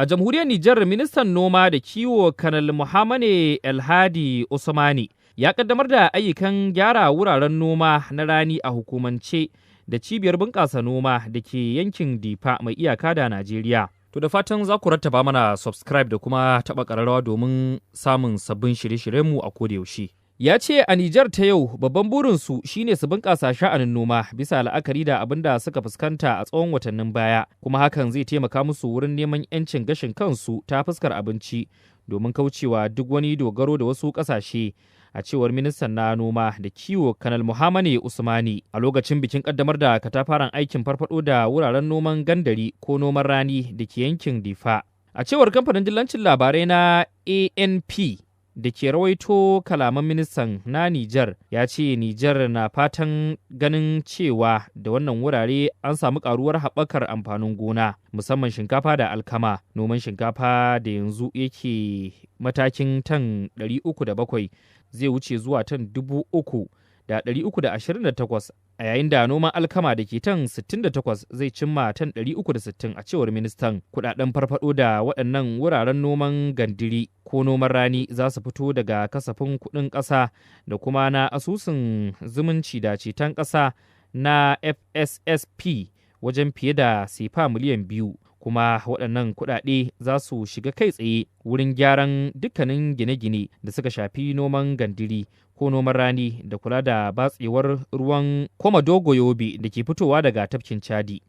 A jamhuriyar Nijar, ministan noma da kiwo Kanal Muhammadu Elhadi Usmani ya kaddamar da ayyukan gyara wuraren noma na rani a hukumance da cibiyar bunƙasa noma da ke yankin Difa mai iyaka da Najeriya. To da fatan za ku rattaba mana subscribe da kuma taɓa ƙararrawa domin samun sabbin shirye-shiryenmu a kodayaushe. Ya ce a Nijar ta yau babban burinsu shine su bunƙasa sha'anin noma bisa la'akari da abin da suka fuskanta a tsawon watannin baya, kuma hakan zai taimaka musu wurin neman 'yancin gashin kansu ta fuskar abinci domin kaucewa duk wani dogaro da wasu ƙasashe. A cewar ministan na noma da kiwo Kanal Muhammadu Usmani a lokacin bikin kaddamar da katafaren aikin farfado da wuraren noman gandari ko noman rani da ke yankin Difa. A cewar kamfanin dillancin labarai na ANP da ke rawaito kalaman ministan na Nijar, ya ce Nijar na fatan ganin cewa da wannan wurare an samu karuwar haɓakar amfanin gona, musamman shinkafa da alkama. Noman shinkafa da yanzu yake matakin tan 307 zai wuce zuwa tan 3,328, a yayin da noman alkama da ke tan 68 zai cimma tan 360, a cewar ministan. Kudaden farfado da waɗannan wuraren noman gandiri ko noman rani za su fito daga kasafin kuɗin ƙasa da kuma na asusun zumunci da ceton ƙasa na FSSP wajen fiye da sefa miliyan 2, kuma waɗannan kuɗaɗe za su shiga kai tsaye wurin gyaran dukkanin gine-gine da suka shafi noman gandiri ko noman rani da kula da batsewar ruwan Komadogo Yobe da ke fitowa daga tafkin Chadi.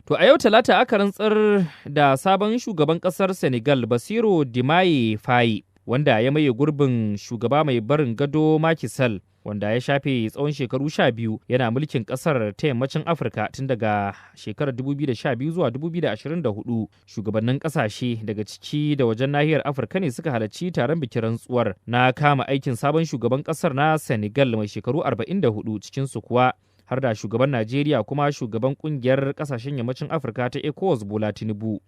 To a yau Talata aka rantsar da sabon shugaban ƙasar Senegal, Basiru Diomaye Faye, wanda ya maye gurbin shugaba mai barin gado Macky Sall, wanda ya shafe tsawon shekaru 12 yana mulkin kasar ta yammacin Afirka tun daga shekarar 2012 zuwa 2024. Shugabannin kasashe daga ciki da wajen nahiyar Afirka ne suka halarci taron bikin rantsuwar na kama aikin sabon shugaban kasar na Senegal mai shekaru 44, cikinsu kuwa har da shugaban Najeriya kuma shugaban kungiyar kasashen yammacin Afirka ta ECOWAS, Bola Tinubu.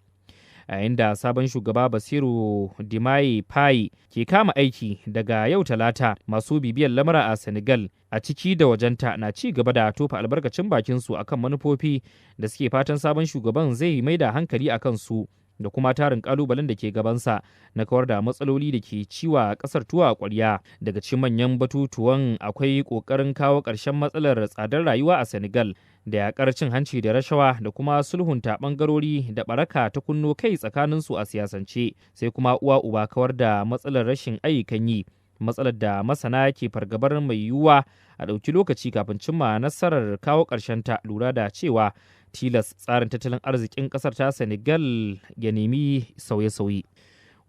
Yayin da sabon shugaba Basiru Diomaye Faye ke kama aiki daga yau Talata, masu bibiyar lamura a Senegal a ciki da wajenta na ci gaba da tofa albarkacin bakinsu akan manufofi da suke fatan sabon shugaban zai mai da hankali a kansu da kuma tarin kalubalen da ke gabansa na kawar da matsaloli da ke ciwa kasar tuwa kwarya. Daga cikin manyan batutuwan akwai kokarin kawo ƙarshen matsalar tsadar rayuwa a Senegal da yakar cin hanci da rashawa da kuma sulhunta bangarori da baraka ta kunno kai tsakaninsu a siyasance, sai kuma uwa uba kawar da matsalar rashin ayyukan yi, matsalar da masana ke fargabar mai yiwuwa a ɗauki lokaci kafin cimma nasarar kawo ta, lura da cewa tilas tsarin tattalin arzikin ƙasar ta Senegal ya nemi sauye-sauye.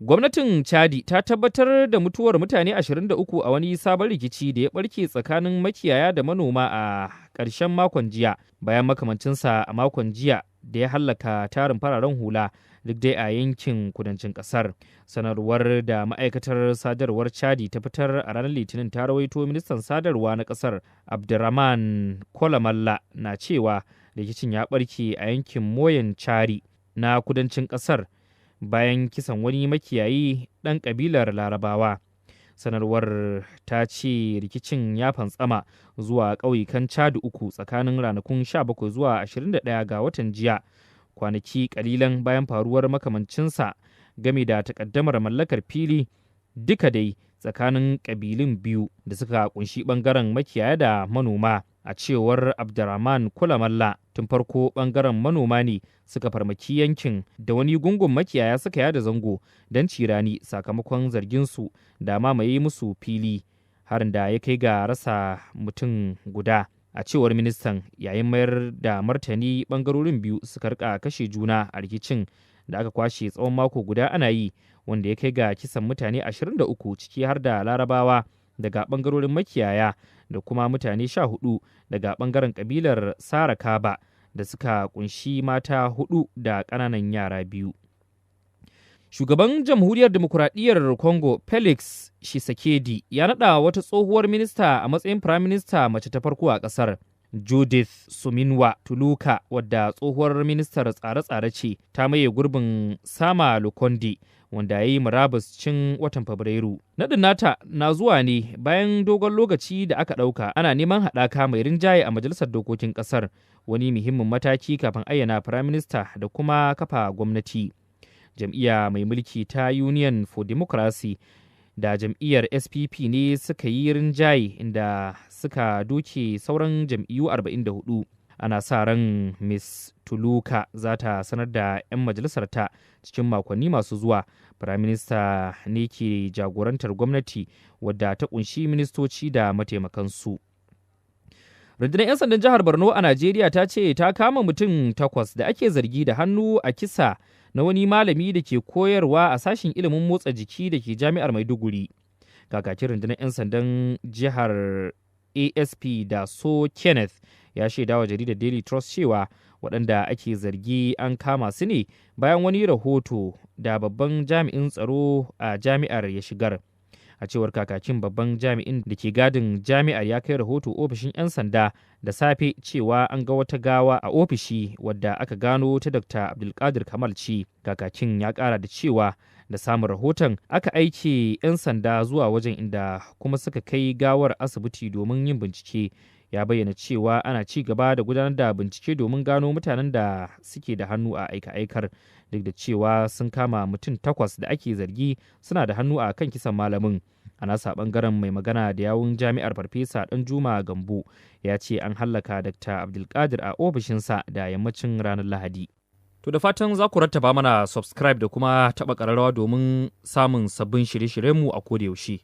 Gwamnatin Chadi ta tabbatar da mutuwar mutane 23 a wani sabon rikici da ya barke tsakanin makiyaya da manoma a ƙarshen makon jiya, bayan makamancinsa a makon jiya da ya hallaka tarin fararen hula, duk dai a yankin kudancin ƙasar. Sanarwar da ma'aikatar sadarwar Chadi ta fitar a ranar Litinin ta rawaito ministan sadarwa na ƙasar, Abdurrahman Kolamalla, na cewa rikicin ya barke a yankin Moyen Chari na kudancin ƙasar bayan kisan wani makiyayi ɗan ƙabilar Larabawa. Sanarwar ta ce rikicin ya fantsama zuwa ƙauyukan Chad uku tsakanin ranakun 17 zuwa 21 ga watan jiya, kwanaki ƙalilan bayan faruwar makamancinsa game da takaddamar mallakar fili, duka dai tsakanin ƙabilun biyu da suka kunshi ɓangaren makiyaya da manoma. A cewar Abdurrahman Kulamalla, tun farko ɓangaren manoma ne suka farmaki yankin da wani gungun makiyaya suka yada zango don cirani, sakamakon zarginsu da mamaye musu fili, harin da ya kai ga rasa mutum guda. A cewar ministan, yayin mayar da martani bangarorin biyu suka rika kashe juna a rikicin da aka kwashe tsawon mako guda ana yi, wanda ya kai ga kisan mutane 23, ciki har da Larabawa daga bangarorin makiyaya da kuma mutane 14 daga bangaren kabilar Sarakaba da suka kunshi mata hudu da ƙananan yara biyu. Shugaban Jamhuriyar Demokuraɗiyyar Congo, Felix Tshisekedi, ya naɗa wata tsohuwar minista a matsayin firaminista mace ta farko a ƙasar. Judith Suminwa Tuluka, wadda tsohuwar ministar tsare-tsare ce, ta maye gurbin Sama Lukonde, wanda ya yi murabus cin watan Fabrairu. Naɗin nata na zuwa ne bayan dogon lokaci da aka ɗauka ana neman haɗaka mai rinjaye a majalisar dokokin ƙasar, wani muhimmin mataki kafin ayyana firaminista da kuma kafa gwamnati. Jam'iyya mai mulki ta Union for Democracy da jam'iyyar SPP ne suka yi rinjaye, inda suka doke sauran jam'iyyu 44. Ana sa ran Miss Tuluka za ta sanar da 'yan majalisar ta cikin makonni masu zuwa. Firaminista ne ke jagorantar gwamnati wadda ta kunshi ministoci da mataimakansu. Rundunar 'yan sandan jihar Borno a Najeriya ta ce ta kama mutum 8 da ake zargi da hannu a kisa na wani malami da ke koyarwa a sashen ilimin motsa jiki da ke jami'ar Maiduguri. Kakakin rundunar 'yan sandan jihar, ASP da So Kenneth, ya shaida wa jaridar Daily Trust cewa waɗanda ake zargi an kama su ne bayan wani rahoto da babban jami'in tsaro a jami'ar ya shigar. A cewar kakakin, babban jami'in da ke gadin jami'ar ya kai rahoto ofishin 'yan sanda da safe cewa an ga wata gawa a ofishi, wadda aka gano ta Dr. Abdulkadir Kamal ce. Kakakin ya kara da cewa da samun rahoton aka aike 'yan sanda zuwa wajen, inda kuma suka kai gawar asibiti domin yin bincike. Ya bayyana cewa ana ci gaba da gudanar da bincike domin gano mutanen da suke da hannu a aika-aikar, duk da cewa sun kama mutum 8 da ake zargi suna da hannu a kan kisan malamin. A nasa bangaren, mai magana da yawun jami'ar, Farfesa Danjuma Gambo, ya ce an hallaka Dr. Abdulkadir a ofishinsa da yammacin ranar Lahadi. To, da fatan za ku rattaba mana subscribe da kuma taɓa ƙararrawa domin samun sabbin shirye-shiryenmu a koda yaushe.